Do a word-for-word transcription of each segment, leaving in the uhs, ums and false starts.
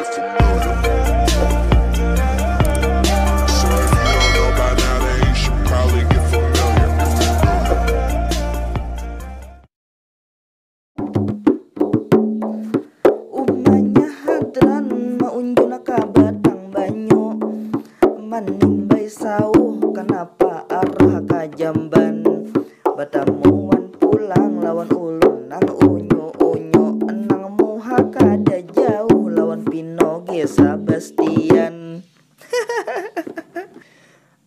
So if you don't know by now, then you should probably get familiar. Umanya hadran maunjun ka batang banyu, manimbai sauh kanapa arah ka jamban, batamuan pulang lawan ulun nang unyu-unyu, nang muha kada jauh lawan Pinoge Sabastian.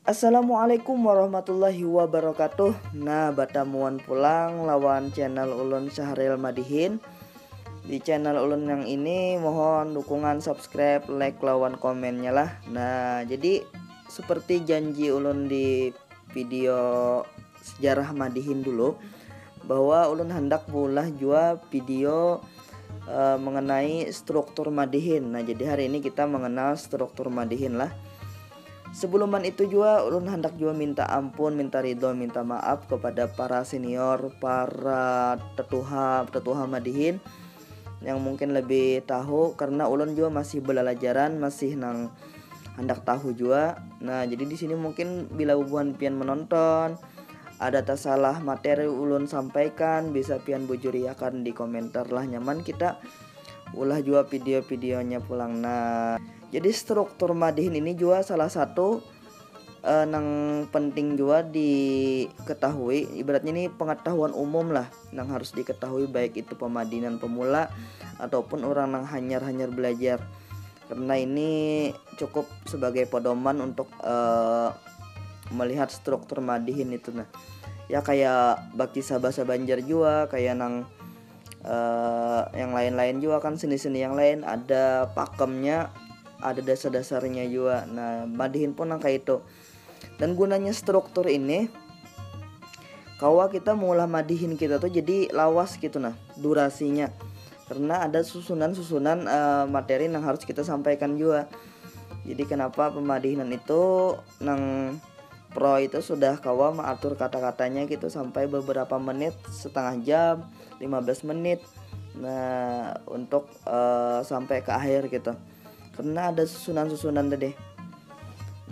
Assalamualaikum warahmatullahi wabarakatuh. Nah, batamuan pulang lawan channel ulun Syahril Madihin. Di channel ulun yang ini mohon dukungan subscribe, like, lawan komennya lah. Nah, jadi seperti janji ulun di video sejarah Madihin dulu, bahwa ulun handak bulah jua video uh, mengenai struktur Madihin. Nah, jadi hari ini kita mengenal struktur Madihin lah. Sebuluman itu jua ulun handak jua minta ampun, minta ridho, minta maaf kepada para senior, para tetuha, tetuha Madihin yang mungkin lebih tahu, karena ulun jua masih belalajaran, masih nang handak tahu jua. Nah, jadi di sini mungkin bila bubuhan pian menonton ada tasalah materi ulun sampaikan, bisa pian bujuriakan di komentar lah, nyaman kita ulah jua video-videonya pulang. Nah, jadi struktur Madihin ini jua salah satu uh, nang penting jua diketahui, ibaratnya ini pengetahuan umum lah nang harus diketahui, baik itu pemadinan pemula ataupun orang nang hanyar-hanyar belajar, karena ini cukup sebagai pedoman untuk uh, melihat struktur Madihin itu. Nah, ya kayak bakisah bahasa Banjar jua, kayak nang uh, yang lain-lain juga kan, seni-seni yang lain ada pakemnya, ada dasar-dasarnya juga. Nah, Madihin pun nang kayak itu. Dan gunanya struktur ini, kawa kita mengolah Madihin kita tuh jadi lawas gitu, nah, durasinya, karena ada susunan-susunan uh, materi yang harus kita sampaikan juga. Jadi kenapa pemadihinan itu nang pro itu sudah kawa mengatur kata-katanya gitu sampai beberapa menit, setengah jam, lima belas menit. Nah, untuk uh, sampai ke akhir gitu. Karena ada susunan-susunan tadi.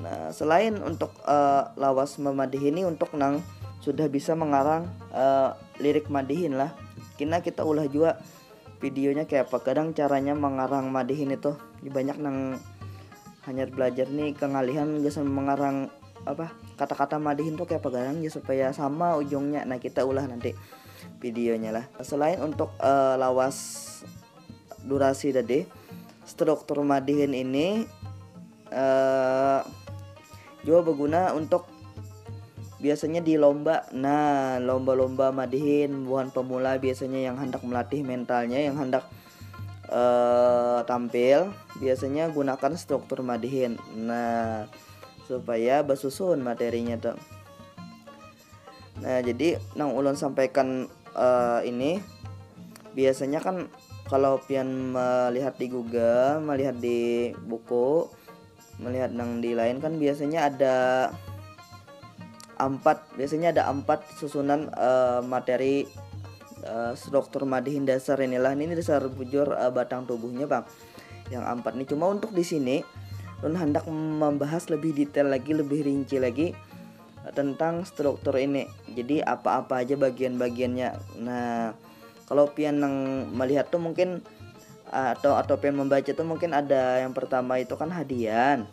Nah, selain untuk uh, lawas memadihin ini, untuk nang sudah bisa mengarang uh, lirik madihin lah, kena kita ulah juga videonya kayak apa, kadang caranya mengarang madihin itu. Banyak nang hanya belajar nih kengalihan gasan mengarang apa, kata-kata madihin tuh kayak apa garang ya supaya sama ujungnya. Nah, kita ulah nanti videonya lah. Selain untuk uh, lawas durasi tadi, struktur madihin ini uh, juga berguna untuk biasanya di lomba. Nah, lomba-lomba madihin buhan pemula biasanya yang hendak melatih mentalnya, yang hendak uh, tampil, biasanya gunakan struktur madihin. Nah, supaya basusun materinya tuh. Nah, jadi nang ulun sampaikan uh, ini biasanya kan kalau pian melihat di Google, melihat di buku, melihat nang di lain kan biasanya ada empat, biasanya ada empat susunan uh, materi uh, struktur madihin dasar inilah. Ini dasar bujur uh, batang tubuhnya, Bang. Yang empat ini cuma untuk di sini ulun hendak membahas lebih detail lagi, lebih rinci lagi tentang struktur ini. Jadi apa-apa aja bagian-bagiannya. Nah, kalau pian yang melihat tuh mungkin atau atau pian membaca tuh mungkin ada yang pertama itu kan hadian,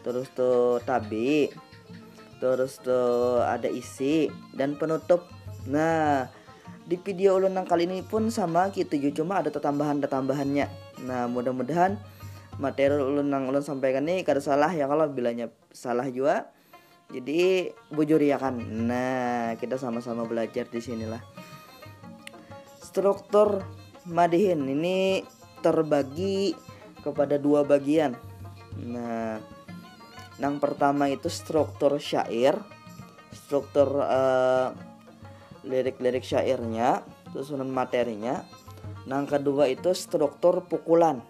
terus tuh tabi, terus tuh ada isi dan penutup. Nah, di video ulun yang kali ini pun sama gitu juga, cuma ada tetambahan-tetambahannya. Nah, mudah-mudahan materi ulun yang ulun sampaikan ini kada salah ya, kalau bilanya salah juga jadi bujuriakan. Nah, kita sama-sama belajar di sinilah. Struktur madihin ini terbagi kepada dua bagian. Nah, yang pertama itu struktur syair, struktur uh, lirik-lirik syairnya, susunan materinya. Yang kedua itu struktur pukulan,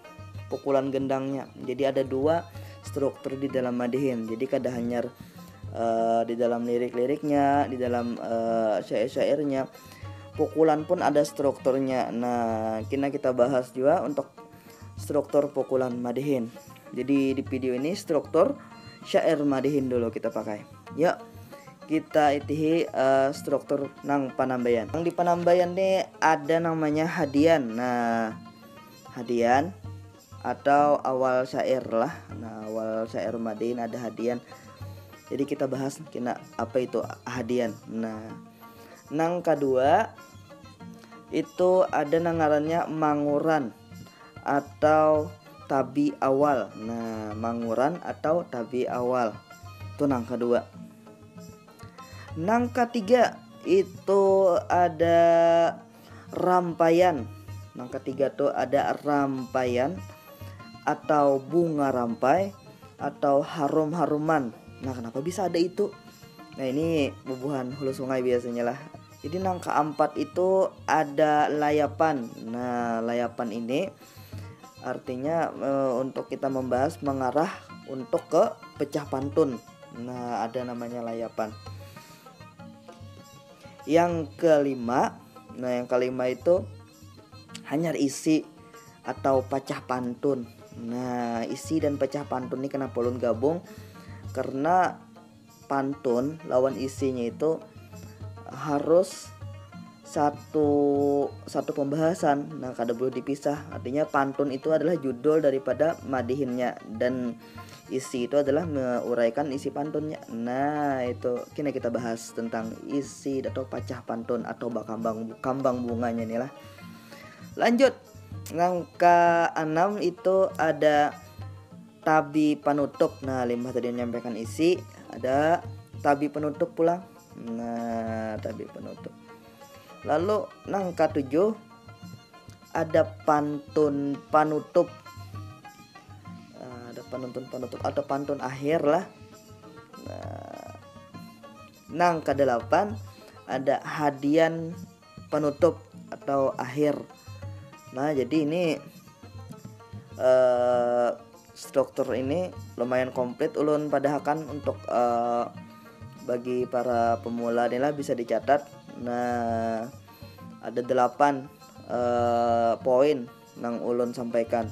pukulan gendangnya. Jadi ada dua struktur di dalam madihin. Jadi kada hanya uh, di dalam lirik-liriknya, di dalam uh, syair-syairnya, pukulan pun ada strukturnya. Nah, kena kita bahas juga untuk struktur pukulan madihin. Jadi di video ini struktur syair madihin dulu kita pakai. Yuk, kita itihi uh, struktur nang panambaian. Yang di panambaian nih ada namanya hadian. Nah, hadian atau awal syair lah. Nah, awal syair madihin ada hadian. Jadi kita bahas kena apa itu hadian. Nah, nang kedua itu ada nang ngarannya manguran atau tabi awal. Nah, manguran atau tabi awal. Itu nang kedua. Nang ketiga itu ada rampayan. Nang ketiga tuh ada rampayan atau bunga rampai atau harum-haruman. Nah, kenapa bisa ada itu? Nah, ini bubuhan hulu sungai biasanya lah. Jadi nang keempat itu ada layapan. Nah, layapan ini artinya e, untuk kita membahas mengarah untuk ke pecah pantun. Nah, ada namanya layapan. Yang kelima, nah yang kelima itu hanyar isi atau pacah pantun. Nah, isi dan pecah pantun ini kenapa ulun gabung? Karena pantun lawan isinya itu harus satu satu pembahasan. Nah, kada boleh dipisah. Artinya pantun itu adalah judul daripada madihinnya dan isi itu adalah menguraikan isi pantunnya. Nah, itu kini kita bahas tentang isi atau pacah pantun atau bakambang kambang bunganya nih lah. Lanjut, yang keenam itu ada tabi panutup. Nah, limbah tadi menyampaikan isi, ada tabi penutup pulang. Nah, tabi penutup. Lalu nang katujuh ada pantun panutup. Nah, ada pantun panutup atau pantun akhir lah. Nah, nang kedelapan ada hadian penutup atau akhir. Nah, jadi ini eh, struktur ini lumayan komplit ulun padahakan untuk eh, bagi para pemula ni lah bisa dicatat. Nah, ada delapan eh, poin nang ulun sampaikan.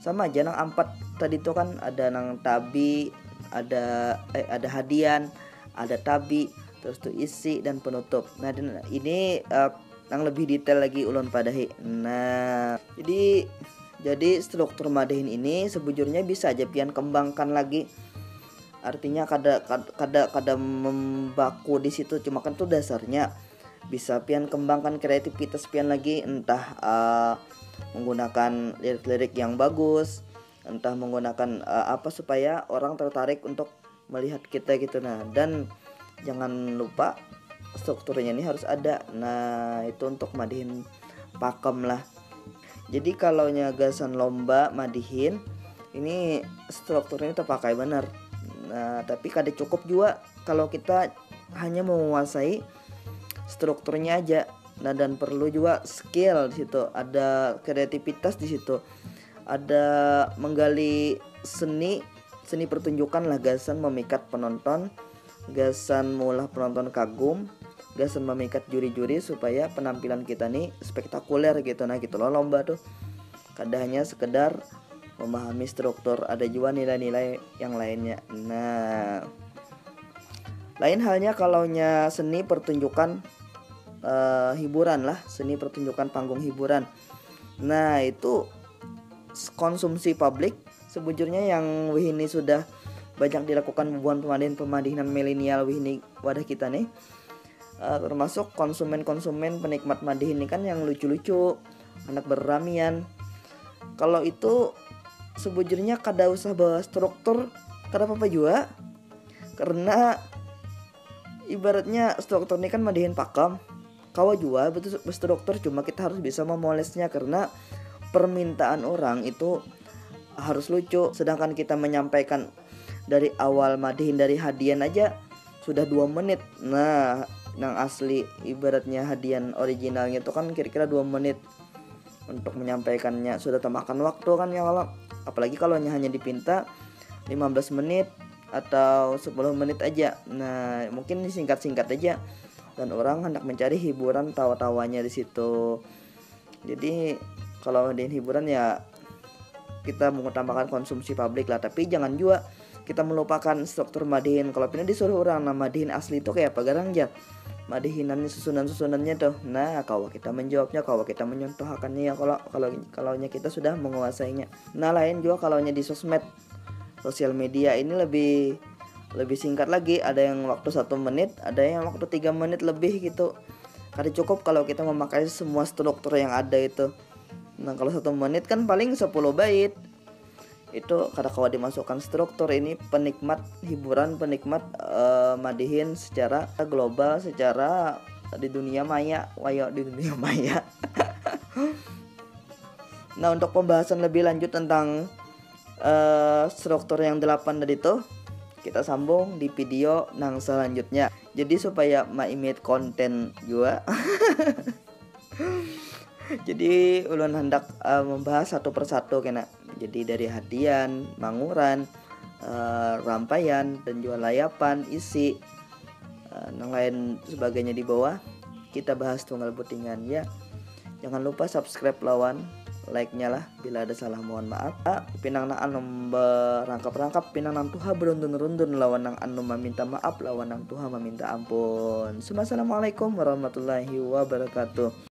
Sama aja nang empat tadi tuh kan, ada nang tabi, ada eh, ada hadian, ada tabi, terus tuh isi dan penutup. Nah, dan ini eh, nang lebih detail lagi ulun padahi. Nah, jadi jadi struktur madihin ini sebujurnya bisa aja pian kembangkan lagi. Artinya kada kad- kada kada membaku di situ, cuma kan tuh dasarnya. Bisa pian kembangkan kreativitas pian lagi, entah eh, menggunakan lirik-lirik yang bagus, entah menggunakan eh, apa supaya orang tertarik untuk melihat kita gitu. Nah, dan jangan lupa strukturnya ini harus ada. Nah, itu untuk madihin pakem lah. Jadi kalau nya gasan lomba madihin, ini struktur ini terpakai benar. Nah, tapi kada cukup juga kalau kita hanya menguasai strukturnya aja. Nah, dan perlu juga skill di situ, ada kreativitas di situ, ada menggali seni, seni pertunjukan lah, gasan memikat penonton, gasan maulah penonton kagum, gasan memikat juri-juri supaya penampilan kita nih spektakuler gitu. Nah, gitu loh lomba tuh. Kada hanya sekedar memahami struktur, ada juga nilai-nilai yang lainnya. Nah, lain halnya kalau nya seni pertunjukan eh, hiburan lah, seni pertunjukan panggung hiburan. Nah, itu konsumsi publik sebujurnya yang wihini sudah banyak dilakukan bubuhan pemadihin-pemadihinan milenial wihini wadah kita nih. Eh, termasuk konsumen-konsumen penikmat madihin ini kan yang lucu-lucu, anak berramian. Kalau itu sebujurnya kada usah bawa struktur, kada apa-apa juga. Karena ibaratnya struktur ini kan madihin pakem. Kawa jua betul berstruktur, cuma kita harus bisa memolesnya karena permintaan orang itu harus lucu, sedangkan kita menyampaikan dari awal madihin dari hadian aja sudah dua menit. Nah, nang asli ibaratnya hadian originalnya itu kan kira-kira dua menit untuk menyampaikannya, sudah termakan waktu kan ya kalau, apalagi kalau hanya dipinta lima belas menit atau sepuluh menit aja. Nah, mungkin singkat-singkat aja dan orang hendak mencari hiburan tawa-tawanya di situ. Jadi kalau di hiburan ya kita mengutamakan konsumsi publik lah, tapi jangan juga kita melupakan struktur madihin. Kalau pina disuruh orang, nah, madihin asli itu kayak apa garang ja madihinan, susunan-susunannya tuh. Nah, kawa kita menjawabnya, kawa kita menyontohakannya ya, kalau kalau kalaunya kita sudah menguasainya. Nah, lain juga kalaunya di sosmed, sosial media ini lebih lebih singkat lagi, ada yang waktu satu menit, ada yang waktu tiga menit lebih gitu. Kada cukup kalau kita memakai semua struktur yang ada itu. Nah, kalau satu menit kan paling sepuluh bait. Itu kada kawa dimasukkan struktur. Ini penikmat hiburan, penikmat eh, madihin secara global, secara di dunia maya, wayo di dunia maya. Nah, untuk pembahasan lebih lanjut tentang eh, struktur yang delapan tadi tuh, kita sambung di video nang selanjutnya. Jadi supaya maimit konten juga. Jadi ulun hendak eh, membahas satu persatu kena. Jadi dari hadian, manguran, eh, rampaian, dan juga layapan, isi, eh, nang lain sebagainya di bawah. Kita bahas tunggal butingan ya. Jangan lupa subscribe lawan like-nya lah. Bila ada salah, mohon maaf. Ah, pinang nang anu berangkap-rangkap, pinang nang tuha berundun-rundun lawan nang anu meminta maaf, lawan nang tuha meminta ampun. Assalamualaikum warahmatullahi wabarakatuh.